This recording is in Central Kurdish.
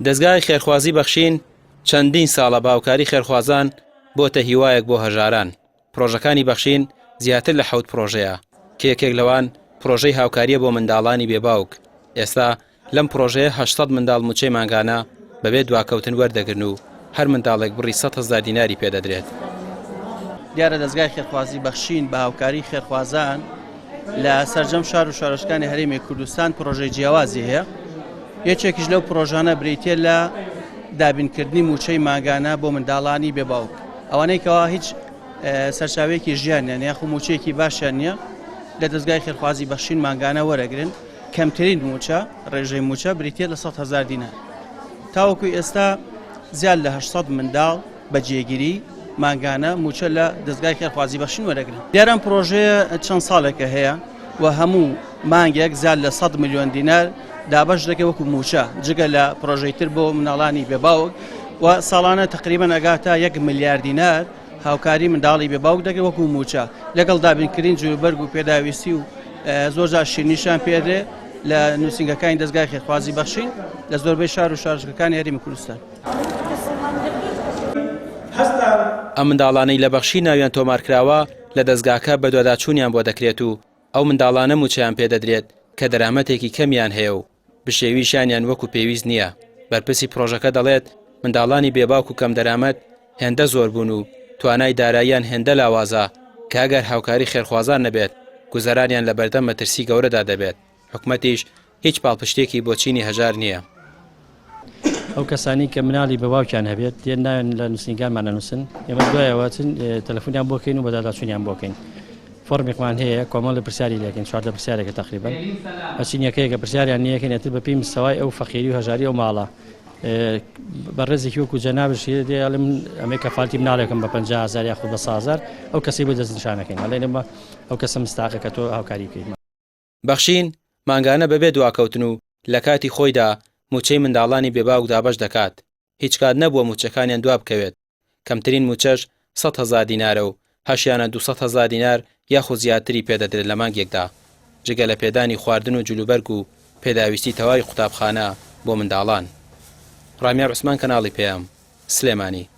دەزگای خێرخوازی بەخشین چەندین ساڵە بە هاوکاری خێرخوازان بۆتە هیوایەک بۆ هەژاران. پڕۆژەکانی بەخشین زیاتر لە حەوت پڕۆژەیە کە یەکێک لەوان پڕۆژەی هاوکارییە بۆ منداڵانی بێ باوک. ئێستا لەم پڕۆژەیە 800 منداڵ مووچەی مانگانە بەبێ دواکەوتن وەردەگرن و هەر منداڵێک بڕی 100 هەزار دیناری پێدەدرێت. دیارە دەزگای خێرخوازی بەخشین بە هاوکاری خێرخوازان لە سەرجەم شار و شارۆچکانی هەرێمی کوردستان پڕۆژەی جیاوازی هەیە، یەکێکیش لەو پڕۆژانە بریتییە لە دابینکردنی مووچەی مانگانە بۆ منداڵانی بێ باوک، ئەوانەی کەوا هیچ سەرچاوەیەکی ژیانیان یاخو مووچەیەکی باشیان نییە لە دەزگای خێرخوازی بەخشین مانگانە وەرەگرن، کەمترین مووچە ڕێژەی مووچە بریتییە لە 100 هەزار دینار. تاوەکو ئێستا زیاد لە 800 منداڵ بە جێگیری مانگانە مووچە لە دەزگای خێرخوازی بەخشین وەرەگرن. دیارە ئەم پڕۆژەیە چەند ساڵێکە هەیە و هەموو مانگێک زیاد لە 100 ملیۆن دینار دابەش دەکرێت وەکو مووچە، جگە لە پڕۆژەی تر بۆ مناڵانی بێ باوک و ساڵانە تەقریبەن ئەگاتە یەک ملیار دینار هاوکاری منداڵی بێ باوک دەکرێت وەکو مووچە، لەگەڵ دابینکردنی جلوبەرگ و پێداویستی و زۆرجار شیرنیشیان پێدرێ لە نووسینگەکانی دەزگای خێرخوازی بەخشین لە زۆربەی شار و شارۆچکەکانی هەرێمی کوردستان. ئەم منداڵانەی لە بەخشین ناویان تۆمارکراوە لە دەزگاکە بەدواداچوونیان بۆ دەکرێت و ئەو منداڵانە مووچەیان پێدەدرێت کە دەرامەتێکی کەمیان هەیە و بژێوی ژیانیان وەکو پێویست نییە. بەرپرسی پڕۆژەکە دەڵێت، منداڵانی بێ باوک و کەمدەرامەت هێندە زۆر بوون و توانای داراییان هێندە لاوازە کە ئەگەر هاوکاری خێرخوازان نەبێت، گوزەرانیان لەبەردەم مەترسی گەورەدا دەبێت. حکومەتیش هیچ پاڵپشتییەکی بۆ چینی هەژار نییە. ئەو کەسانەی کە مناڵی بە باوکیان هەبێت دێن ناوێن لە نووسینگانمان ئەنووسن، ئێمە دوایەوە چن تەلەفۆنیان بۆ کەین و بەداداچوونیان بۆ کەین. فۆڕمێکمان هەیە کۆمەڵی پرسیاری لێکەین، 14 پرسیارێکە تەقریبەن هەرچی نیەکەیەکە پرسیاریان نیەکەین ئەتر بەپێی مستەوای ئەو فەقیری و هەژاری ئەو ماڵە بەڕێزێکی وەکو جەنابش دێ ئەڵێ من ئەمەی کەفالتی مناڵێکم بە 50 هەزار یاخود بە 100 هەزار ئەو کەسەی بۆ دەستنیشانەکەین ئەڵێن ئێمە ئەو کەسە مستاقە کە تۆ هاوکاری بکەیت. بەخشین، مانگانە بەبێ دواکەوتن و لە کاتی خۆیدا مووچەی منداڵانی بێ باوک دابەش دەکات، هیچ کات نەبووە مووچەکانیان دوابکەوێت، کەمترین مووچەش 100 هەزار دینارە و هەشیانە 200 هەزار دینار یاخود زیاتری پێدەدرێت لە مانگێکدا، جگە لە پێدانی خواردن و جلوبەرگ و پێداویستی تەواوی قوتابخانە بۆ منداڵان. ڕامیار عوسمان کەناڵی پەیام، سلێمانی.